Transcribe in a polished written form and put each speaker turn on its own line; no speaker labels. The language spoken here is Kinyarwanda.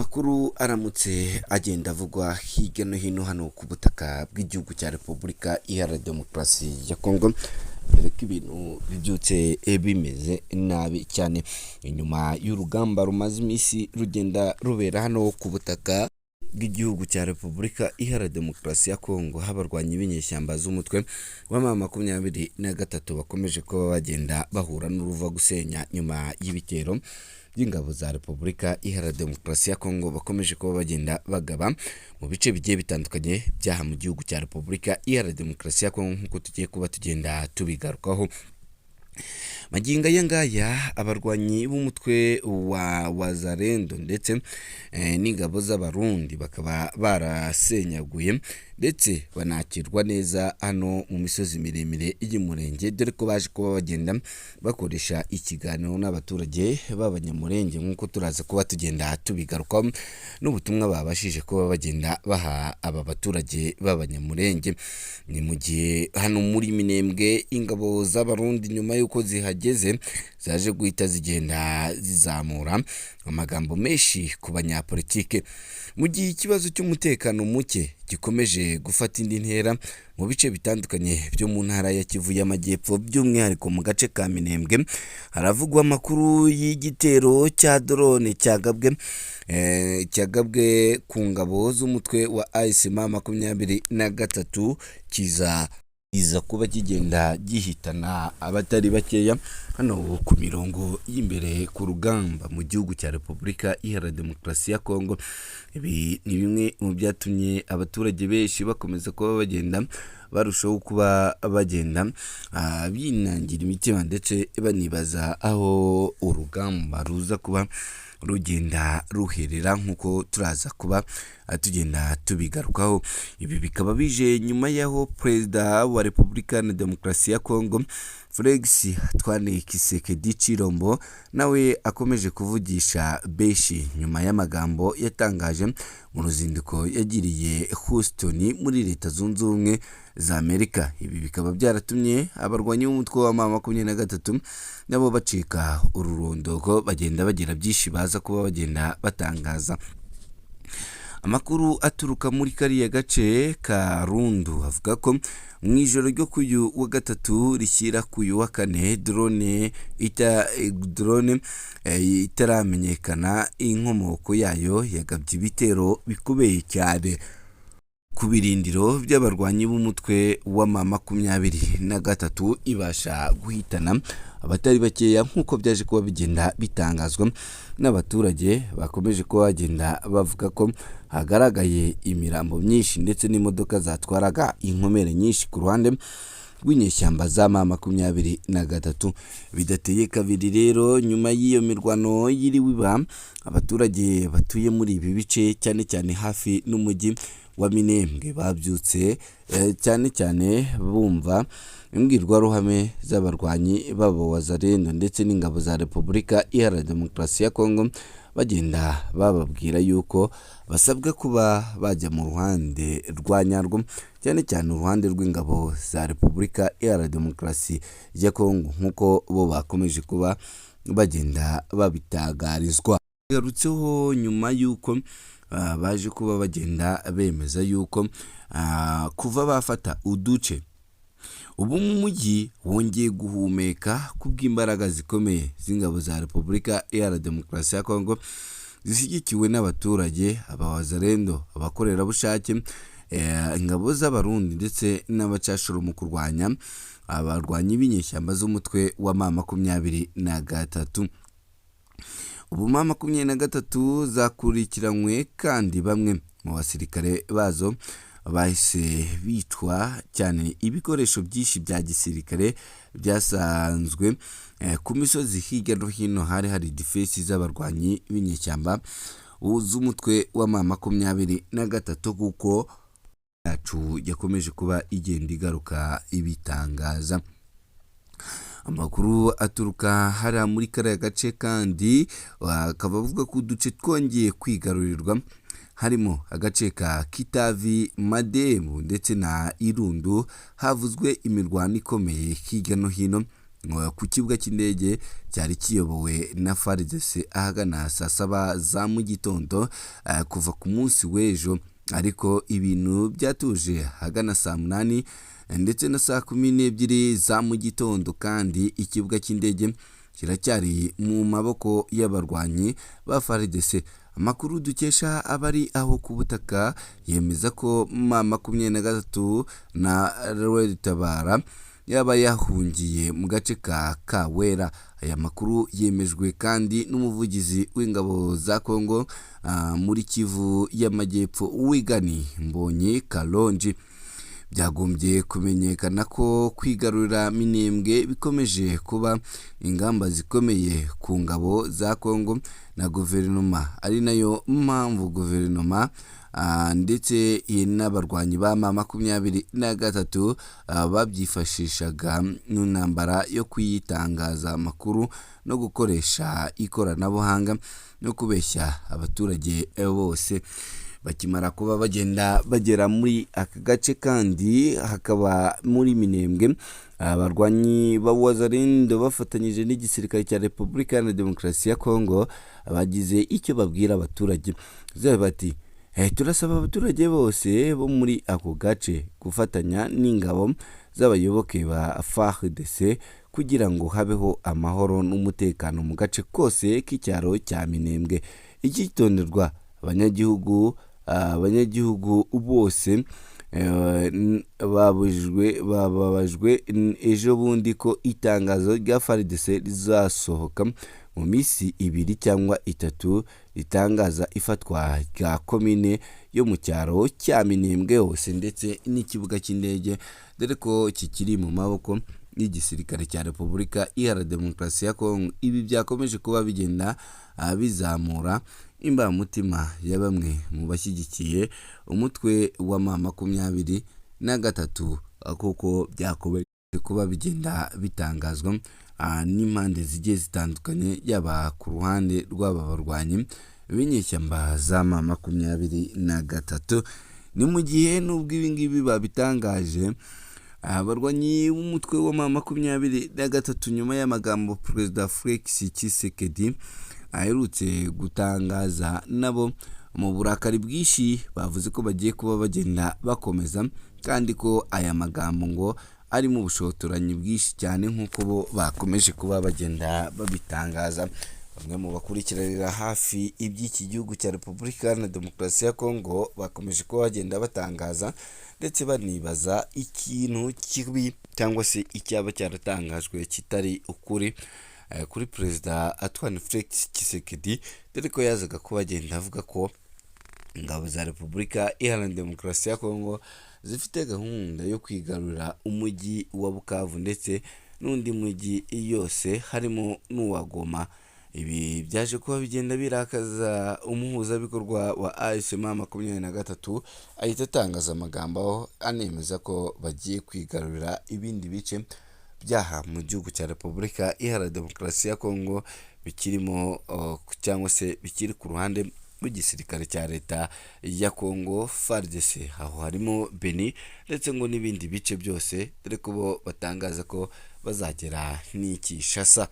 Amakuru aramutse agenda avugwa hirya no hino hano ku butaka bw'igihugu cya Repubulika Iharanira Demokarasi ya Kongo, dore ko ibintu bibyutse bimeze nabi cyane inyuma y'urugamba rumaze iminsi rugenda rubera hano ku butaka bw'igihugu cya Repubulika Iharanira Demokarasi ya Kongo, aho abarwanyi b'inyeshyamba z'umutwe wa M23 bakomeje kuba bagenda bahura n'uruva gusenya nyuma y'ibitero by'ingabo za Repubulika Iharanira Demokarasi ya Kongo bakomeje kuba bagenda bagaba mu bice bigiye bitandukanye by'aha mu gihugu cya Repubulika Iharanira Demokarasi ya Kongo, nk'uko tugiye kuba tugenda tubigarukaho. Magingo aya ngaya, abarwanyi b'umutwe wa Wazalendo ndetse n'ingabo z'Abarundi bakaba barasenyaguye ndetse banakirwa neza hano mu misozi miremire y'Umurenge, dore ko baje kuba bagenda bakoresha ikiganiro n'abaturage b'Abanyamurenge, nk'uko turaza kuba tugenda tubigarukaho n'ubutumwa babashije kuba bagenda baha aba baturage b'Abanyamurenge. Ni mu gihe hano muri Minembwe ingabo z'Abarundi nyuma y'uko zihageze zaje guhita zigenda zizamura amagambo menshi ku banyapolitike, mu gihe ikibazo cy'umutekano muke gikomeje gufata indi ntera mu bice bitandukanye byo mu ntara ya Kivu y'Amajyepfo, by'umwihariko mu gace ka Minembwe. Haravugwa amakuru y'igitero cya drone cyagabwe ku ngabo z'umutwe wa AFC M23, kiza iza kuba kigenda gihitana abatari bakeya hano ku mirongo y'imbere ku rugamba mu gihugu cya Repubulika Iharanira Demokarasi ya Kongo. Ibi ni bimwe mu byatumye abaturage benshi bakomeza kuba bagenda barushaho kuba bagenda binangira imitima, ndetse banibaza aho urugamba ruza kuba rugenda ruherera, nk'uko turaza kuba tugenda tubigarukaho. Ibi bikaba bije nyuma y'aho Perezida wa Repubulika na Demokarasi ya Kongo, Felix Antoine Tshisekedi Tshilombo, nawe akomeje kuvugisha benshi nyuma y'amagambo yatangaje mu ruzinduko yagiriye Houston muri Leta Zunze Ubumwe za Amerika. Ibi bikaba byaratumye abarwanyi b'umutwe wa M23 nabo bacika ururondoko, bagenda bagira byinshi baza kuba bagenda batangaza. Amakuru aturuka muri kariya gace ka Rundu avuga ko mu ijoro ryo kuyu wa gatatu rishyira kuyu wa kane, drone itaramenyekana inkomoko yayo yagabye ibitero bikomeye cyane ku birindiro by'abarwanyi b'umutwe wa M23, ibasha guhitana abatari bakeya, nk'uko byaje kuba bigenda bitangazwa n'abaturage bakomeje kuba bagenda bavuga ko hagaragaye imirambo myinshi ndetse n'imodoka zatwaraga inkomere nyinshi ku ruhande rw'inyeshyamba za M23. Bidateye kabiri rero, nyuma y'iyo mirwano yiriwe iba, abaturage batuye muri ibi bice, cyane cyane hafi n'umujyi wa Minembwe, babyutse cyane cyane bumva imbwirwaruhame z'abarwanyi b'aba Wazalendo ndetse n'ingabo za Repubulika Iharanira Demokarasi ya Kongo, bagenda bababwira yuko basabwa kuba bajya mu ruhande rwa nyarwo, cyane cyane uruhande rw'ingabo za Repubulika Iharanira Demokarasi ya Kongo, nk'uko bo bakomeje kuba bagenda babitagarizwa. Bigarutseho nyuma y'uko baje kuba bagenda bemeza yuko kuva bafata uduce, ubu mu mujyi wongeye guhumeka kubw'imbaraga zikomeye z'ingabo za Repubulika Iharanira Demokarasi ya Kongo zishyigikiwe n'abaturage, Abawazalendo, abakorerabushake, ingabo z'Abarundi ndetse n'abacashuro mu kurwanya abarwanyi b'inyeshyamba z'umutwe wa M23. Ubu M23 zakurikiranywe, kandi bamwe mu basirikare bazo bahise bicwa cyane. Ibikoresho byinshi bya gisirikare byasanzwe ku misozi hirya no hino hari hari defense z'abarwanyi b'inyeshyamba z'umutwe wa M23, kuko yacu yakomeje kuba igenda igaruka ibitangaza. Amakuru aturuka hariya muri kariya gace kandi akaba avuga ko uduce twongeye kwigarurirwa harimo agace ka Kitavi, Mademu ndetse na Irundu, havuzwe imirwano ikomeye hirya no hino. ku kibuga cy'indege cyari kiyobowe na FARDC ahagana saa 7 za mu gitondo kuva ku munsi w'ejo, ariko ibintu byatuje ahagana saa 8 ndetse na saa 12 za mu gitondo, kandi ikibuga cy'indege kiracyari mu maboko y'abarwanyi ba FARDC. Amakuru dukesha abari aho ku butaka yemeza ko M23 na Red Tabara yaba yahungiye mu gace ka Kawera. Aya makuru yemejwe kandi n'umuvugizi w'ingabo za Congo muri Kivu y'Amajyepfo, Wigani Mbonyi Kalonji. Byagombye kumenyekana ko kwigarurira Minembwe bikomeje kuba ingamba zikomeye ku ngabo za Congo na guverinoma, ari nayo mpamvu guverinoma ndetse n'abarwanyi ba M23 babyifashishaga mu ntambara yo kuyitangaza amakuru no gukoresha ikoranabuhanga no kubeshya abaturage bose. Bakimara kuba bagenda bagera muri aka gace, kandi hakaba muri Minembwe, abarwanyi ba Wazalendo bafatanyije n'igisirikare cya Repubulika Iharanira Demokarasi ya Kongo bagize icyo babwira abaturage bati: "Turasaba abaturage bose bo muri ako gace gufatanya n'ingabo z'abayoboke ba FARDC kugira ngo habeho amahoro n'umutekano mu gace kose k'icyaro cya Minembwe. Icyitonderwa, abanyagihugu bose bababajwe ejo bundi ko itangazo rya FARDC rizasohoka mu minsi 2 cyangwa 3 ritangaza ifatwa rya komine yo mu cyaro cya Minembwe hose ndetse n'ikibuga cy'indege, dore ko kikiri mu maboko y'igisirikare cya Repubulika Iharanira Demokarasi ya Kongo." Ibi byakomeje kuba bigenda bizamura imbamutima ya bamwe mu bashyigikiye umutwe wa M23, kuko byakomeje kuba bigenda bitangazwa n'impande zigiye zitandukanye, yaba ku ruhande rw'aba barwanyi b'inyeshyamba za M23. Ni mu gihe nubwo ibi ngibi babitangaje, abarwanyi b'umutwe wa M23, nyuma y'amagambo Perezida Felix Tshisekedi aherutse gutangaza, nabo mu burakari bwinshi bavuze ko bagiye kuba bagenda bakomeza, kandi ko aya magambo ngo arimo ubushotoranyi bwinshi cyane nk'uko bo bakomeje kuba bagenda babitangaza. Bamwe mu bakurikiranira hafi iby'iki gihugu cya Repubulika Iharanira Demokarasi ya Kongo bakomeje kuba bagenda batangaza ndetse banibaza ikintu kibi cyangwa se icyaba cyaratangajwe kitari ukuri kuri Perezida Antoine Felix Tshisekedi, dore ko yazaga kuba agenda avuga ko ingabo za Repubulika Iharanira Demokarasi ya Kongo zifite gahunda yo kwigarurira umujyi wa Bukavu ndetse n'undi mujyi yose harimo n'uwa Goma. Ibi byaje kuba bigenda birakaza umuhuzabikorwa wa AFC M23, ahita atangaza amagambo anemeza ko bagiye kwigarurira ibindi bice byaha mu gihugu cya Repubulika Iharanira Demokarasi ya Kongo bikirimo cyangwa se bikiri ku ruhande rw'igisirikare cya leta ya Kongo FARDC, aho harimo Beni ndetse ngo n'ibindi bice byose, dore ko bo batangaza ko bazagera n'i Kinshasa.